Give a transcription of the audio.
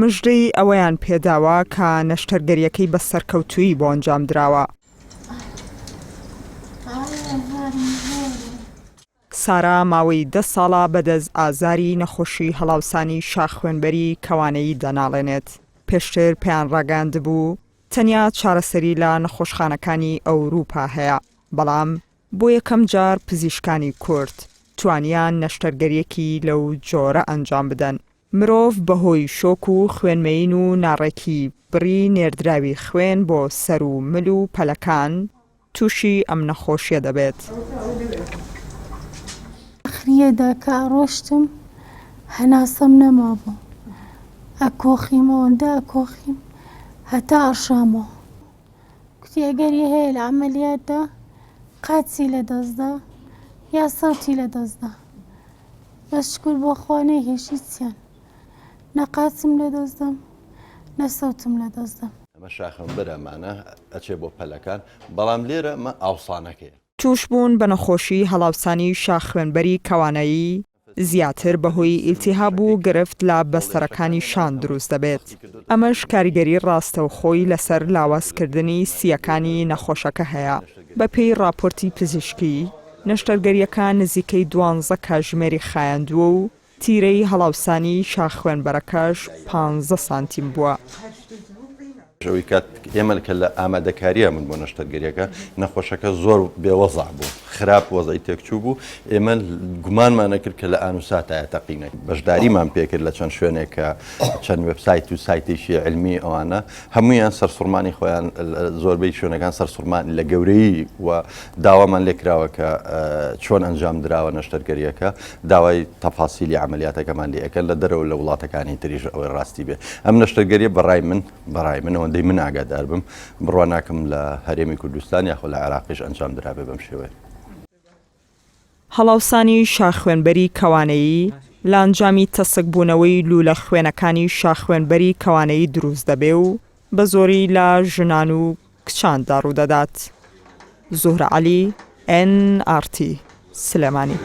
مژدەی ئەوەیان پێداوە کە نەشتەرگەرییەکەی بە سەرکەوتوویی بۆ ئەنجامدراوە. سارا ماوەی دە ساڵە بەدەست ئازاری نەخۆشی هەڵاوسانی شاخوێنبەری کەوانەیی دەناڵێنێت، پێشتر پێیان ڕاگەیاندبوو تەنیا چارەسەری لە نەخۆشخانەکانی ئەوروپا هەیە، بەڵام بۆ یەکەم جار پزیشکانی کورد توانیان نەشتەرگەرییەکی لەو جۆرە ئەنجام بدەن. مرۆڤ بەهۆی شۆک و خوێنمەیین و ناڕێکی بڕی نێردراوی خوێن بۆ سەر و مل و پەلەکان تووشی ئەم نەخۆشیە دەبێت. ئاخریەدا کە ئەڕۆشتم هەناسەم نەمابوو ئەکۆخیم ئەوەندە ئەکۆخیم هەتا ئەڕشامەوە کوتی ئەگەری هەیە لە عەمەلیاتدا قاچی لەدەستدا یا سەوتی لەدەستدا بەس شکور بۆ خوا نەیهێشت هیچیان نە قاچم لەدەست دەم نە سەوتم لەدەست دەم. ئەمە شاخەمبەرە ئەمانە ئەچێ بۆ پەلەکان بەڵام لێرە ئەمە ئاوسانەکەیە. تووشبوون بە نەخۆشی هەڵاوسانی شاخخوێنبەری کەوانەیی زیاتر بەهۆی ئیلتیهاب و گرفت لە بەستەرەکانی شان دروست دەبێت، ئەمەش کاریگەری ڕاستەوخۆی لەسەر لاوازکردنی سییەکانی نەخۆشەکە هەیە. بەپێی ڕاپۆرتی پزیشکی، نەشتەرگەرییەکە نزیکەی دوانزە کاژمێری خایاندووە و تیرەی هەڵاوسانی شاخخوێنبەرەکەش پانزە سانتیم بووە. ئەوەی کات ئێمە کە لە ئامادەکارییا بوون بۆ نەشتەرگەریەکە نەخۆشەکە زۆر بێ وەزع بوو خراپ وەزعی تێکچوو بوو ئێمە گومانمان نەکرد کە لە ئان و ساتایە تەقینە بەشداریمان پێکرد لە چەند شوێنێک کە چەند وێبسایت و سایتێکی علمی ئەوانە هەموویان سەرسوڕمانی خۆیان زۆربەی شوێنەکان سەرسوڕمان لە گەورەیی و داوامان لێکراوە کە چۆن ئەنجام دراوە نەشتەرگەریەکە داوای تەفاسیلی عەمەلیاتەکەمان لێ ئەکەن لە دەرەوە لە وڵاتەکانی تریش ئەوەی ڕاستی بێ ئەم نەشتەرگەریە بەڕای من بەڕای من ئەوەندەی من ئاگادار بم بڕوا ناکەم لە هەرێمی کوردستان یاخۆ لە عێراقیش ئەنجام درابێ بەم شێوەیە. هەڵاوسانی شاخوێنبەری کەوانەیی لە ئەنجامی تەسکبوونەوەی لوولە خوێنەکانی شاخوێنبەری کەوانەیی دروست دەبێ و بە زۆری لە ژنان و کچاندا ڕوودەدات. زوهرە عەلی، ئێن ئاڕ تی، سلێمانی.